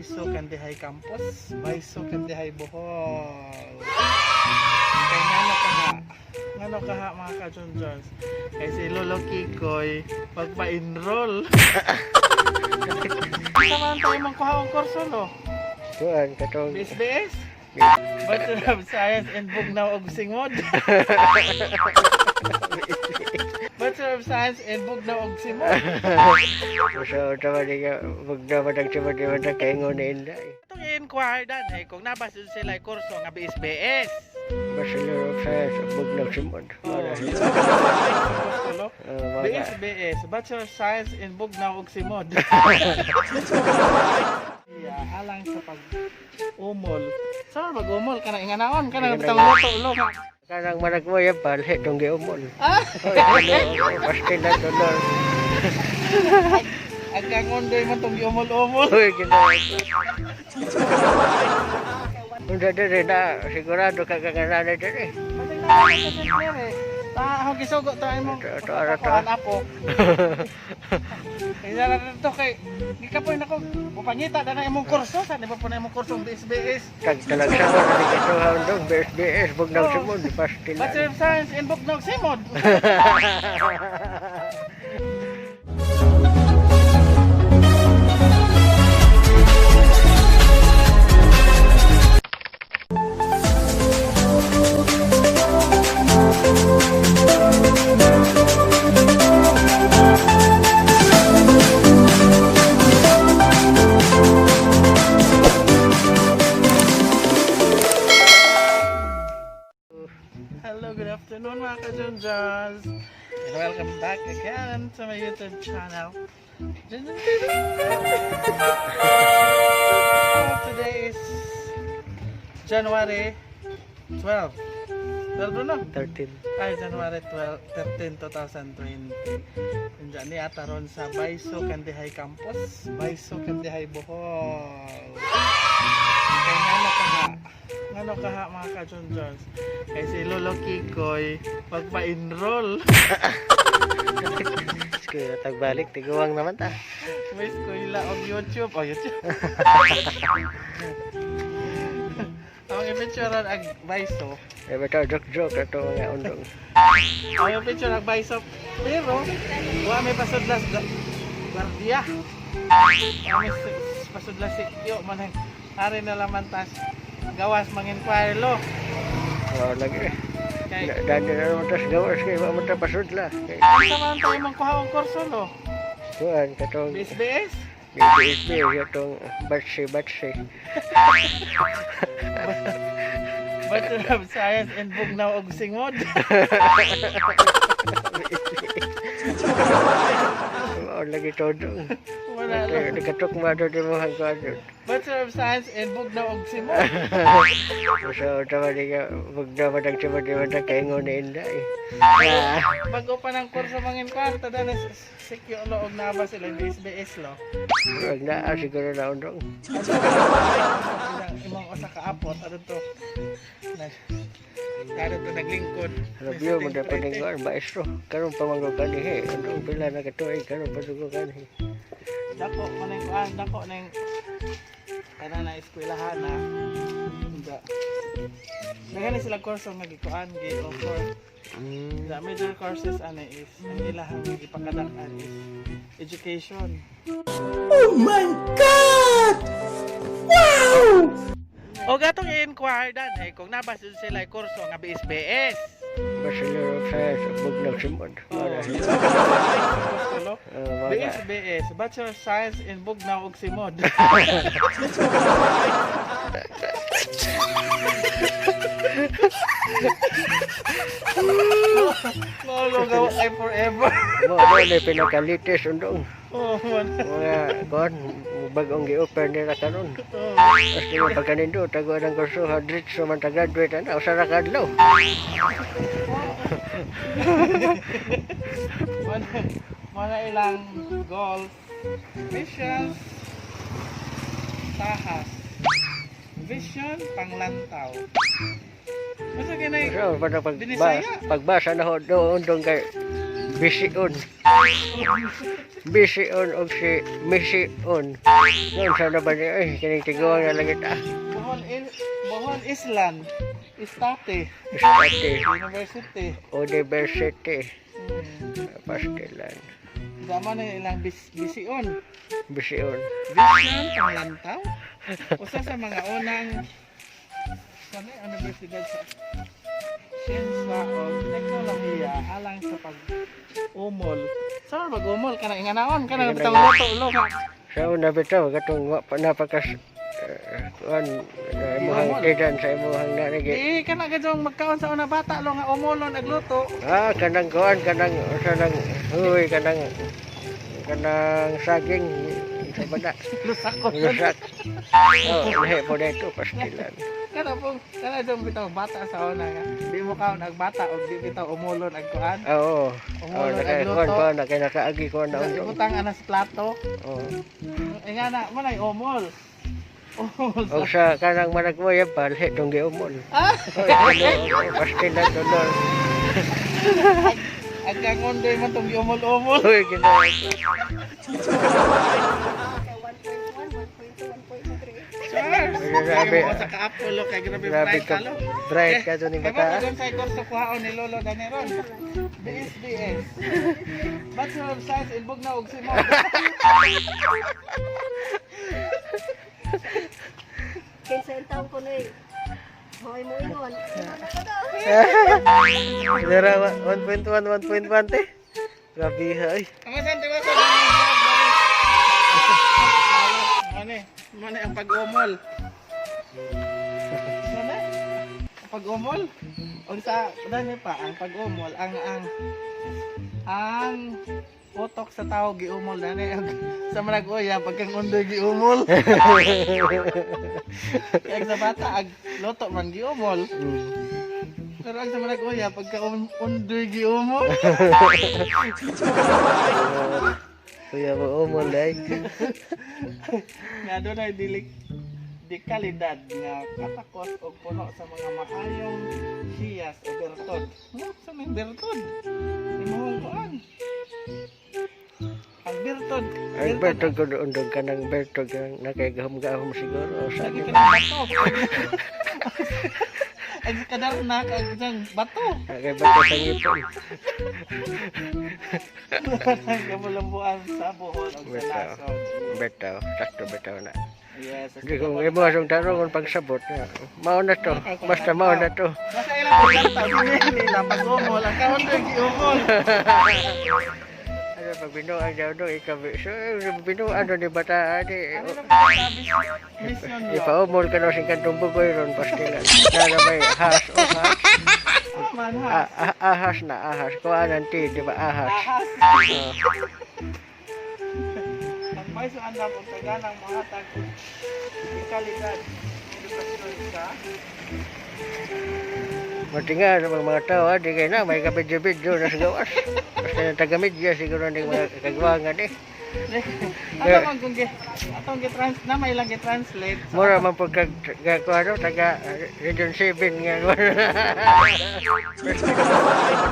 Baiso Kandihay Campus, Baiso Kandihay Bohol. Kay ngano kaha mga ka-Junjuns? Kay si Lolo Kikoy magpa-enroll. Samahan tayo mangkuha ang kurso, no? Kuan katong BSBS? Bachelor of Science in Bugnaw og Singod. Bachelor of Science in Bugnaw og Simod. So tama di ka magdamatag sa mga kaingon ni Inday. Itong i-inquire dan eh, kung nabasa sila kurso nga BSBS. Bachelor of Science Bugnaw Simod. Oh. Mga BSBS, Bachelor of Science in Bugnaw og Simod. Yeah, alang sa pag-umol. Sa pag-umol kana inganaon kana bitang luto lo. Kanang maragmoy balhe tong giumol. Ah, Pasti na dolor. ang kangondoy man tong giumol-umol. Uy, ginoo. Unsa diri na sigurado ka kangananay diri. Patay na ako sa Sinclair eh. Ta, ako gisugo to ay mo. Ito, ito, ito. Kuan apo. Kaya na dito kay gikapoy nako mupangita na na imong kurso sa di ba po na imong kurso ang BSBS. Tag talagsa ko na katuha dong BSBS Bugnaw Simod pasti na. Bachelor of Science in Bugnaw Simod. Hello, good afternoon mga ka-Junjuns. And welcome back again to my YouTube channel. Junjun TV! Today is January 12. 12 no? 13. Ay, January 12, 13, 2020. Nandiyan ni ataron sa Baiso Kandihay Campus, Baiso Kandihay Bohol. Kay ngano kaha mga ka-Junjuns? Kay si Lolo Kikoy magpa-enroll. Sige, tagbalik tiguang naman ta. May eskwela og YouTube. Oh, YouTube. Ang i-picturean ang Baiso. Eh bitaw joke joke ato mga undong. Ang i-picture ang Baiso. Pero, wa may pasudlas guardia. Wa may pasudlas sikyo man ang ari na laman tas gawas mang-inquire lo. Oh, lagi. Kay Dani na naman tas gawas kay wa man ta pasudla. Kay unsa man tayo mangkuha ang kurso lo? kuan katong BSBS? BSB atong batsi batsi. Bachelor of Science in Bugnaw og Singod. Oh, lagi todo. Wala lo. Nakatok mo ato di mo hangkuan. Bachelor of Science in Bugnaw og Simod. So tama di ka magdamatag sa mga kaingon ni Inday. Ah, Bago pa ng kurso mang-inquire, tada na sikyo lo og naba sila BSBS lo. Wag na ah, siguro na undong. Ilang imong usa ka apot ano to? Nag ano to naglingkod. Rabyo mo dapat ning kuan maestro. Karon pa man ko kanihi. Undong pila na katuig karon pa ko kanihi. Dako man ning kuan, dako ning kana na eskwelahan na. Unsa. Daghan ni sila kurso nga gikuan gi-offer. The major courses ana is ang ilahang gipakadak-an is education. Oh my God! Wow! O gatong i-inquire dan eh kung nabasa sila kurso nga BSBS. Bachelor of Science Bugnaw Simod. Oh. Mga BSBS, Bachelor of Science in Bugnaw ug Simod. Lolo gawa kay forever. Mo mo na pinakalitis undong. Oh, man. Mga kuan bagong gi-offer nila karon. Oh. Basta mo pagkanindo tago ang kurso ha diretso man ta graduate ana usa ra ka adlaw. Mana, mana ilang goals, missions, tahas, vision, panglantaw. Basta kinay So para pag Binisaya. pagbasa na ho do undong kay Bision. Bision og si Mision. Noon sa na ba niya? Ay, kining tiguang na lang ita. Bohol Island. Estate. Estate. University. University. Pastilan. Dama na yung ilang bision. Bision. Vision panglantaw. Usa sa mga unang sa may universidad sa siyensya o teknolohiya alang sa pag-umol. Sa pag-umol kana inganaon kana bitang luto lo ka. Sa una bitaw katong wa pa napakas kuan na imuhang tidan sa imuhang nanigi. Di kana gadyong magkaon sa una bata lo nga umolon agluto. Ah, kanang kuan kanang usa nang huy kanang kanang saging sa bada. Lusak ko. Lusak. Oh, lahi po na ito pastilan. Kana po kana dyong bitaw bata sa una nga. Di mo kaon ag bata og di bitaw umolon ag kuan. Ah, oo. Oh, Umolon naka ag kuan luto. pa naka nakaagi ko na undong. Ibutang anas plato. Oh. Nga na mo nay umol. Umol. Og sa kanang managmoya pa lahi tong giumol. Ah! Oy, pastilan dolor. Ang kangondoy man tong giumol-umol. Uy, ginoo. 1.1, 1.2, 1.3. Cheers! Grabe. Mo sa ka-apple kay grabe Grabe bright ka. kalo. Bright ka to ni Kaya bata. ba doon sa kurso kuhaon ni Lolo Daneron? BSBS. Bachelor of Science in Bugnaw ug Simog. Kinsa yung taong ko na eh. Hoy mo ingon. Ano ka daw? Dara 1.1 1.1 te. Grabe ha. Ay. Ang saan di ba sa Mane, mane ang pag-umol. Mane? Ang pag-umol. Unsa dani pa ang pag-umol ang utok sa tao giumol dani og sa manag-uya pagkang undoy giumol. Kaya sa bata ag luto man giumol. Pero ang sa manag-uya pagka undoy giumol. Kuya mo umol day. Nga doon ay dili di kalidad nga katakos og puno sa mga maayong siyas o bertod. No, sa may bertod. Imong kuan. Ang bertod. Ang bertog ko undong kanang bertog kang nakaigahom-gahom siguro sa Lagi akin. ka ng bato. Ang kadarnak ang isang bato. Nakaibato sa ngipon. Kamulambuan sa Bohol o sa Bitaw. Lasog. Bitaw, sakto bitaw na. Yes. Hindi kung imo asong tarong kung pagsabot na. Mao na to. Basta mao na to. Basta ilang pagkanta, nila pag-umol. Ang kaon doon giumol. Ano pag binuang daw do ikaw so binuang do ni bata ani. Ano na pagkasabi mission lo? Ipaumol ka na sing kantong bugoy ron pastilan. Nana may ahas o has. Man ha. Ahas na ahas. Kuha ng tea, di ba ahas? Ahas. Oh. Ang may suandam og taganang mohatag og kalidad edukasyon sa Matinga sa mga tao, di kayo na, may kabidyo-bidyo na sa gawas. Basta na taga-media, siguro ng mga kagwangan eh. Ato man kung gi atong gi-trans na may lang gi-translate. So, Mura man po kag, kag, ano, taga Region 7 nga.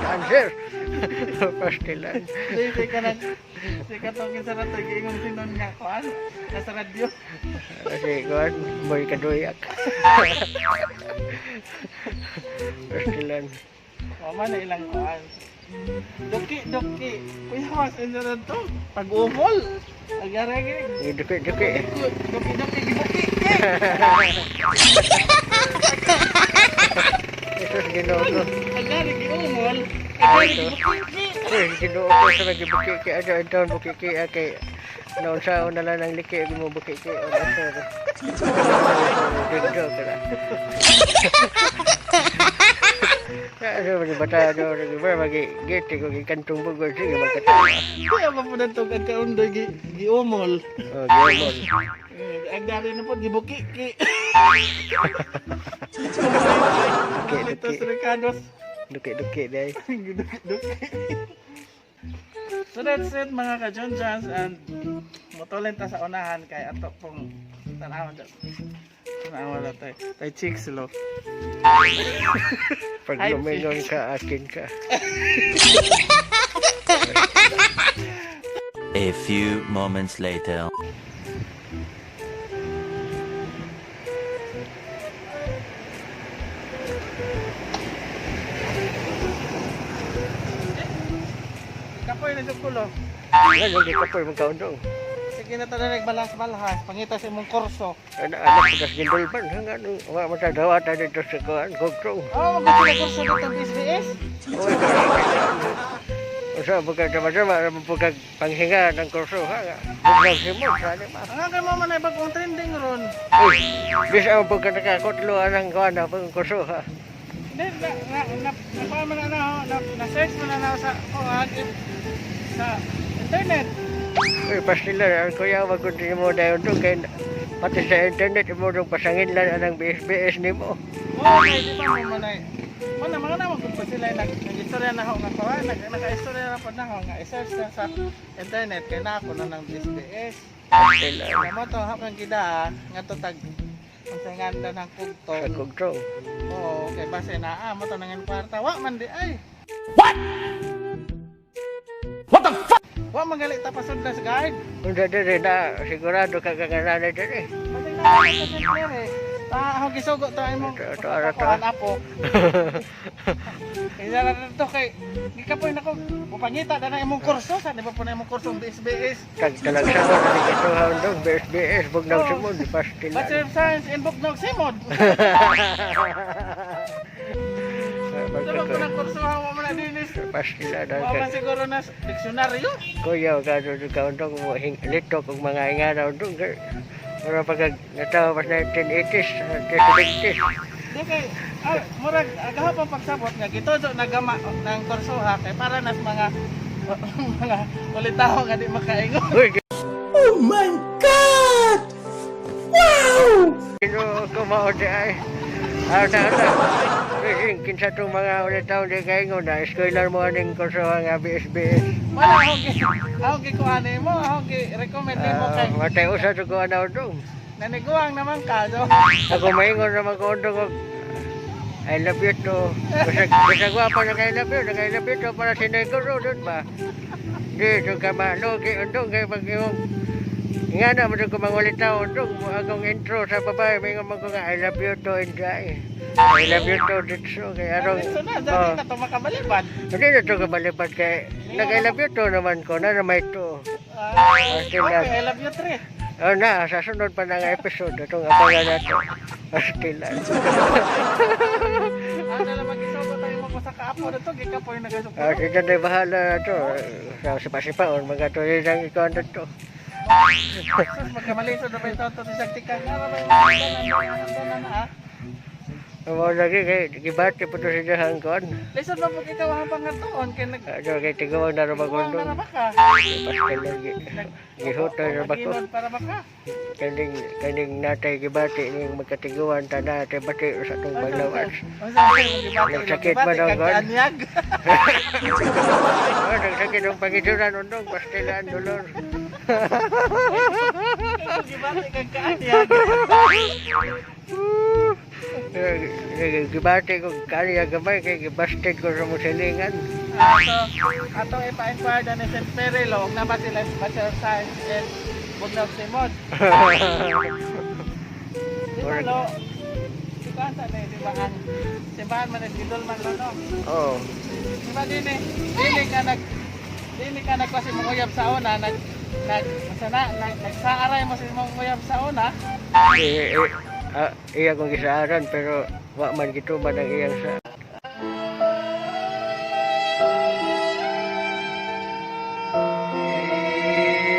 Answer. Pastilan. Di di ka nag di ka tong kinsa na to giingong sinon nga kuan nasa radyo. Kasi kuan, boy kaduyak. Pastilan. Wa man na ilang kuan. Duki duki. Kuya mas insa na to pag-umol. Agara gi. Duki-duki. Duki duki gibuki. Jesus, Ginoo ko. Agara giumol. Agara gibuki. Uy, Ginoo ko sa nagibukiki. Ano, ang taon bukiki. Kay, noon sa una lang ng liki, mo bukiki. Ano, sorry. Digdo ka na. Ano, mga bata, ano, nag-iba, magi-giti ko, gikantong bugol, sige, magkatawa. Kuya pa po na to kag kaundoy gi giumol. Oh, giumol. Eh, ang dari na po, gibuki ki. Duki, Litos duki. Ricardos. Duki-duki, day. Duki. So that's it mga ka-Jonjans and mutulin ta sa unahan kay ato pong tanawon dyan. Tanawan na tayo. Tay chicks lo. Pag Hi, lumingon ka, akin ka. A few moments later. Kapoy na sa kulo. Wala yung gikapoy mong kaundong. Sige na tayo nagbalas-balhas. Pangita sa imong kurso. Anak anak ko tas gindulban. Hanggang wa matadawa ta dito sa kuan kugtong. Oh, maganda na kurso dito ang BSBS. Uy, usa buka sama-sama ra mo kag panghinga ng kurso ha. Bugnaw si mo sa ba. Ang kay mo man ay bagong trending ron. Uy, bisa mo pagka nakakutlo anang kuan na pang kurso ha. Hindi, na, na, na, na, na, na, na, na, search mo na na sa, kuan, sa internet. Uy, pastila ang kuya wag gud nimo dayon to kay pati sa internet imo dong pasangin lang anang BSBS nimo. Oo, kay di ba mo man ay, mana mga na magud pa sila nag nag-istorya na ako nga kuan, nag naka-istorya na pod na ako nga i-search na sa internet kay na ako na ng BSBS. Pastila Kaya mo to hapon gida nga to tag ang singanda ng sa kugtong. kugtong. Oo, kay base na ah, mo to nangin kwarta. Wa man di ay. What the fuck? Wa man gali ta pasudla sa guard. Unsa diri na sigurado ka ka nga diri. Base na sa Sinclair eh. Ta ako gisugo to ay mo. Ito, ito, ara, to. Kuan apo. Kaya na to kay gikapoy nako mupangita na na imong kurso sa di ba po na imong kurso ang BSBS. Kag talagsa ko na ito handong BSBS bugnaw si mo pastila. Bachelor of Science in Bugnog Simod. Sa ba po ng kurso ha mo na dinis. Pastila na Wa man siguro na diksyonaryo. kuya ka do ka undong mo hing lito kung mga ingana undong kay para pag natawa pas 1980s 1970s. Di kay ah, murag agahapon pagsabot nga gitudo nagama ng kurso ha kay para nas mga mga ulitawo nga di makaingon. Uy, Oh my God! Wow! Ginoo ko mao di ay. Ata ata. Uy, kinsa tong mga ulitaw di kaingon na eskwela mo aning kurso nga BSBS. Wala ako gi ako gi kuan mo, ako gi recommend nimo kay Matay usa to ko ana undong. naniguang naman ka so. Ako maingon naman ko undong og I love you to. Bisag bisag wa pa nag I love you, nag I love you to para siniguro dun ba. Di to ka malugi undong kay pag imong nga na mo ko mangulitaw undong mo akong intro sa babae maingon man ko nga I love you to enjoy. I love you to ditso kay arong So na, oh, dali na to makabalibad. hindi na to kabalibad kay nag I love you to naman ko na na may to. Ah, Okay okay, lang. I love you three. Oh na, sa sunod pa na nga episode itong abangan nato. Pastilan. Ano lang magisugo tayo mo sa kaapo na to, gikapoy na gasuko. Ah, sige na bahala na to. Sa sipa-sipaon, mga tuloy lang ikaw na to. Sus, magkamalisod na ba ito to sa tikang? Ara ba yung na na ah? Mo lagi kay gibati po to sa hangkon. Lisod ba pag ikaw ang pangatuon kay nag Ano kay tiguang na Guwang rumagundong. na ra ba ka? Basta lagi. Gihutoy na ba ko? Naginon para ba ka? Kaning, kaning natay gibati ning magkatiguan ta natay bati sa itong paglawas. Nagsakit ba daw, God? Anyag. Oh, nagsakit ang pangituran undong, pastilaan dolor. Gibati kag kaanyag. Gibati ko kaniya gamay kay gibasted ko sa musilingan. Ato, ato ipa-inquire na ni St. Mary lo, na ba sila sa Bachelor of Science in Bugnaw Simod. Di ba lo? Di ba anta na eh, di ba ang simbahan man ang gidol man lo no? Oh. Di ba dini, dini ka nag dini ka nagklase mong uyab sa una, nag nag unsa na, nag nagsaaray mo sa imong uyab sa una. Eh, eh, ah, iya kong gisaaran pero wa man gituman ang iyang sa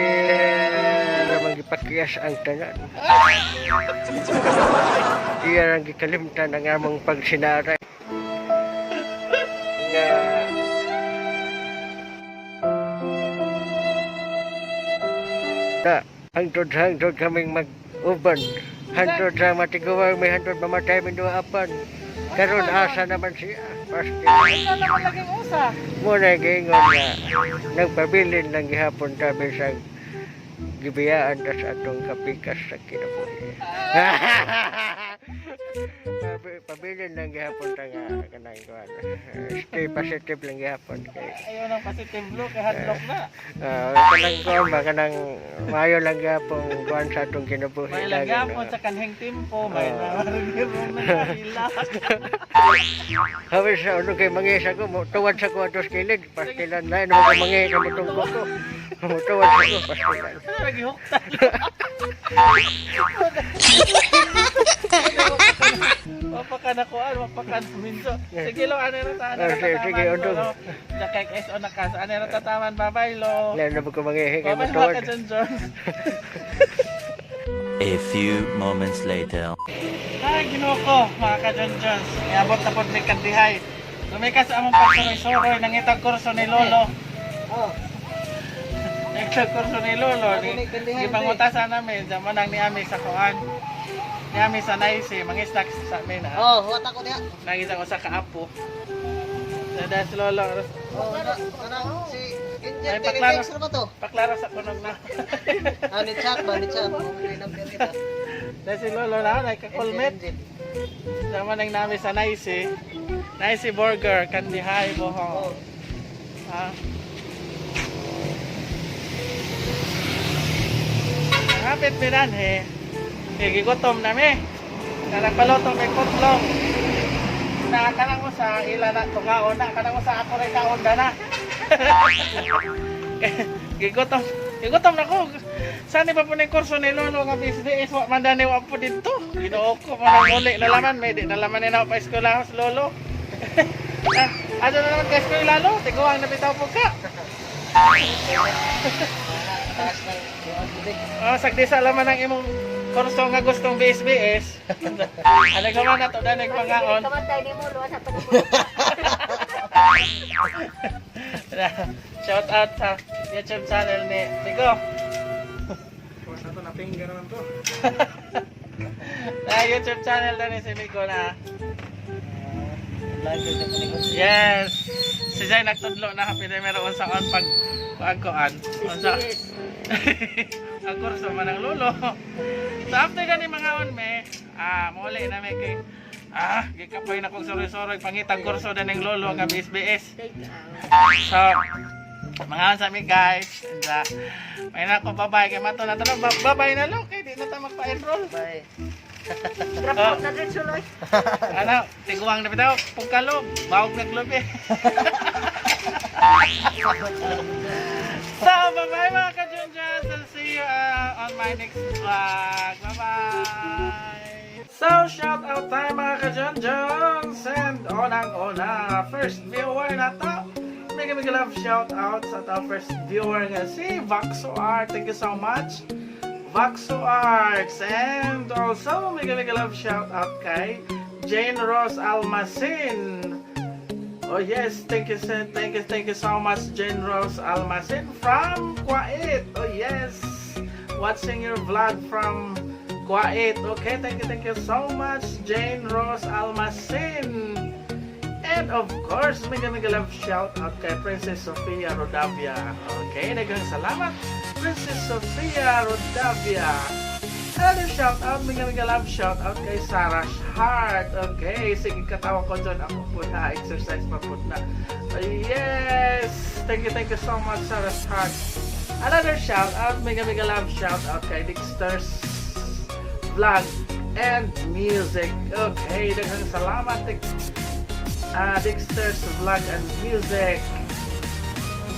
Iya man gipakyas ang tanan. Iya ang gikalimtan ang among pagsinaray. Nga na hangtod hangtod kaming mag-uban. Hangtod sa matiguang may hangtod mamatay min duha apan. Karon asa naman siya. Pasti. Unsa naman laging usa? Muna giingon nga nagpabilin lang gihapon ta bisag gibiyaan ta sa atong kapikas sa kinabuhi. Pabilin lang gihapon ta nga kanang kuan. Stay positive lang gihapon kay Ayaw ng positive look, kay hadlok na. Kanang kuan ba, kanang maayo lang gihapon kuan sa atong kinabuhi May lang lagi, gapon no? sa kanhing timpo, may namarigirong nagkahila. Habi sa ano kay mangisa ko, mo tuwad sa ko atos kilid, pastilan na mo ko mangi ka mutungko ko. Mo tuwad sa ko pastilan. Nagihuktan. Mapakanakuan, mapakanaminso. Sige lo, ano na ta, ano Oh, na sige, sige, tataman undong. lo. Jakek SO na ka, ano na tataman, bye-bye lo. Lain na ko mangihi kay Bye-bye mo tuwad. mga ka-John Jones. A few moments later. Ay, Ginoo ko, mga ka-John Jones. Iabot na po may kandihay. Lumikas sa among pagsuroy-suroy, nangitag kurso ni Lolo. Oh. Nangitag kurso ni Lolo. Ni, gipangutasan namin, dyan nang ni Ami sa kuan. Ni Ami sa Naisi, mga snacks sa amin ha. Oh, huwat ako niya. Nangisa ko sa kaapo. Dada si Lolo, Oh, na, na, si Ay, Angel paklaro. Teletext na ba to? Paklaro sa kunog na. Ah, ni chat ba? Ni chat. May number nito. Dahil si Lolo na, nagkakulmet. Angel, Sama nang namin sa Naisi. Naisi Burger, Kandihay, Bohol. Ha? Hapit miran he. Eh, gigutom na mi. Kanang paluto may kutlong. Na kanang ko sa ila na tungaon na kanang ko sa ako ray kaon na na. Gigutom. Gigutom na ko. Saan pa po ni kurso ni Lolo nga BSBS wa man dani wa po didto. Ginoo ko mo nang uli na laman may di na laman ni na pa eskwela sa Lolo. Ah, ano na naman kay eskwela Lolo? Tiguang na bitaw po ka. Taas ng buwan, bibig. Oh, sagdi sa laman ang imong kurso nga gustong BSBS. Ano ka man ato danig pangaon. Kamatay ni mo, luwas sa pagkakulong. Shout out sa YouTube channel ni Nico. Wala to, napingga naman to. Na YouTube channel na ni si Nico na. Yes. Si Jai nagtudlo na happy na meron sa on pag pagkuan. Unsa ang kurso man ang lulo. So after gani mga on me, muli na me kay gikapoy na kong soroy-soroy pangitang kurso na ning lolo nga BSBS. Take out. So, mga on sa mi guys. And, may na ko babay kay mato na tanong babay na lo kay di na ta magpa-enroll. Bye. Drop out na rin suloy. Ano, tiguang na bitaw, pugkalog, bawog na globe. So, bye-bye mga ka-Junjuns. I'll see you on my next vlog. Bye-bye! So, shout out tayo mga ka-Junjuns. And unang-una, first viewer na to. Mega mega love shout out sa to first viewer nga si Vaxo Art. Thank you so much. Vaxo Arts. And also, mega mega love shout out kay Jane Rose Almacin. Oh yes, thank you, sir. Thank you, thank you so much, Jane Rose Almacin from Kuwait. Oh yes, watching your vlog from Kuwait. Okay, thank you so much, Jane Rose Almacin. And of course, mega mega love shout out kay Princess Sofia Rodavia. Okay, daghang salamat, Princess Sofia Rodavia. Another shout out, mega mega love shout out kay Sarah Hart. Okay, sige katawa ko dyan. Ako po na, exercise pa po na. Yes! Thank you so much, Sarah Hart. Another shout out, mega mega love shout out kay Dexter's Vlog and Music. Okay, daghang salamat, Dexter's Vlog and Music.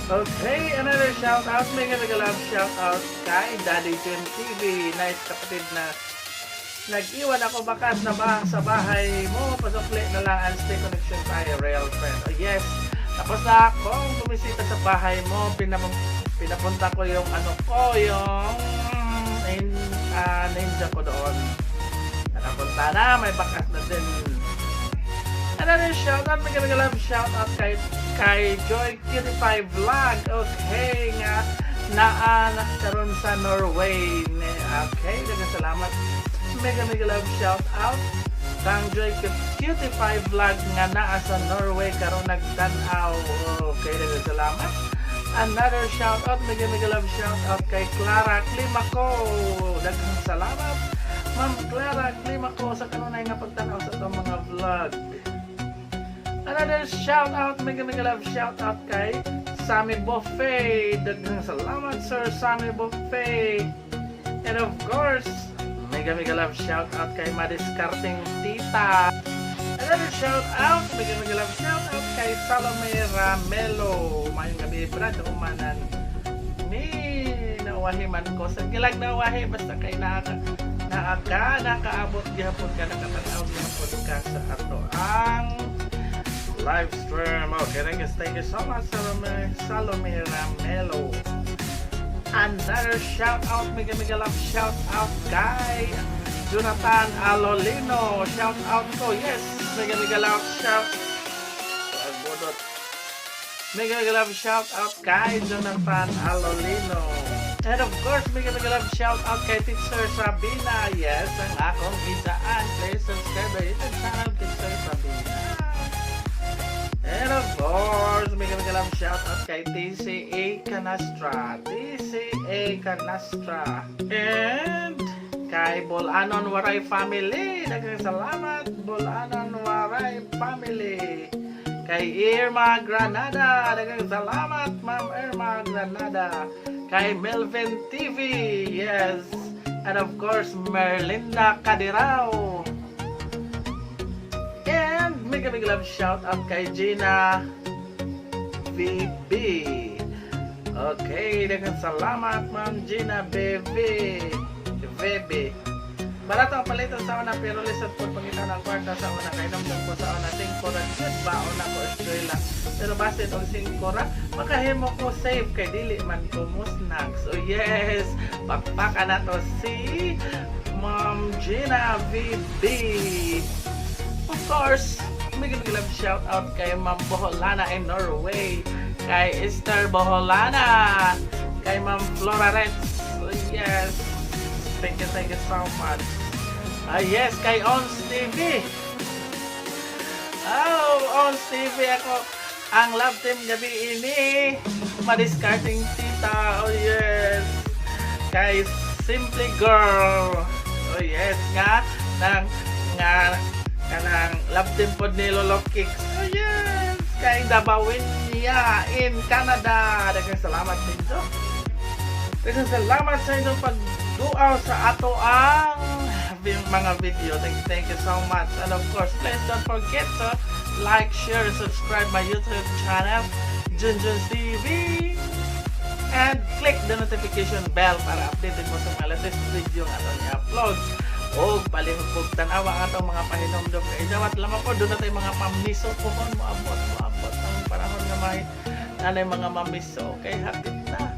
Okay, another shout out, mega mega love shout out kay Daddy Jim TV. Nice kapatid na nag-iwan ako bakas na ba sa bahay mo. Pasukli na lang and stay connection tayo, real friend. Oh yes, tapos na akong bumisita sa bahay mo. Pinapunta ko yung ano ko, yung ninja ko doon. Nakapunta na, may bakas na din. Another shout out, mega mega love shout out kay Joy Cutie Vlog. Okay nga naa na karon sa Norway. Okay, daghang salamat. Mega mega love shout out kang Joy Cutie Vlog nga naa sa Norway karon nagtan-aw. Okay, daghang salamat. Another shout out, mega mega love shout out kay Clara Climaco. Daghang salamat. Ma'am Clara Climaco, sa kanunay nga pagtanaw sa atong mga vlog. Another shout out, mega mega love shout out kay Sammy Buffet. Daghang salamat, Sir Sammy Buffet. And of course, mega mega love shout out kay Madiskarting Tita. Another shout out, mega mega love shout out kay Salome Ramelo. Maayong gabi, Brad, umanan ni nauwahi man ko sa gilag nauwahi, basta kay naa ka, nakaabot gihapon ka, nakatanaw gihapon ka sa ato ang live stream. Okay, thank you so much, Salome, Salome Ramelo. Another shout out, mega mega love shout out kay Jonathan Alolino. Shout out ko, yes, mega mega love shout. Budot. Mega mega love shout out kay Jonathan Alolino. And of course, mega mega love shout out kay Teacher Sabina. Yes, ang akong isaan. Please subscribe the YouTube channel, Teacher Sabina. And of course, mega mega love shout out kay TCA Canastra. TCA Canastra. And kay Bolanon Waray Family. Daghang salamat, Bolanon Waray Family. Kay Irma Granada. Daghang salamat, Ma'am Irma Granada. Kay Melvin TV. Yes. And of course, Merlinda Cadirao. And mega mega love shout out kay Gina VB. Okay, daghang salamat, Ma'am Gina BV. VB. Barato ang palitan sa una pero lisod po pangita ng kwarta sa una kay namdam ko sa una 5 ra jud baon na ko eskwela. Pero basin og 5 ra makahimo ko save kay dili man ko musnag. So yes, pakpaka na to si Ma'am Gina VB. Of course, mega mega love shout out kay Ma'am Boholana in Norway, kay Esther Boholana, kay Ma'am Flora Retz. Oh, yes. Thank you so much. Ah, yes, kay Ons TV. Oh, Ons TV ako. Ang love team gabi ini. Madiscarding Tita. Oh, yes. Kay Simply Girl. Oh, yes. Nga, nang, nga, kanang love team pod ni Lolo Kicks. Oh, yes. Kay Dabawin niya in Canada. Daghang salamat ninyo. Daghang salamat sa inyong pagduaw sa ato ang mga video. Thank you so much. And of course, please don't forget to like, share, and subscribe my YouTube channel, Junjun TV. And click the notification bell para updated mo sa mga latest video nga atong i-upload. O palihog pog tan-awa ang atong mga pahinomdom kay dawat lamang po duna tay mga pamiso pohon, moabot ang panahon nga may nanay mga mamiso kay hapit na.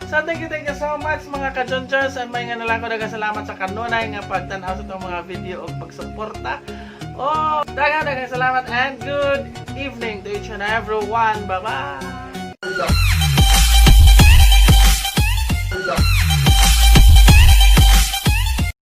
So thank you so much, mga ka-Junjuns, and may nga nalang ko salamat sa kanunay nga pagtan-aw sa itong mga video o pagsuporta. Oh, daghang daghang salamat and good evening to each and everyone. Bye-bye.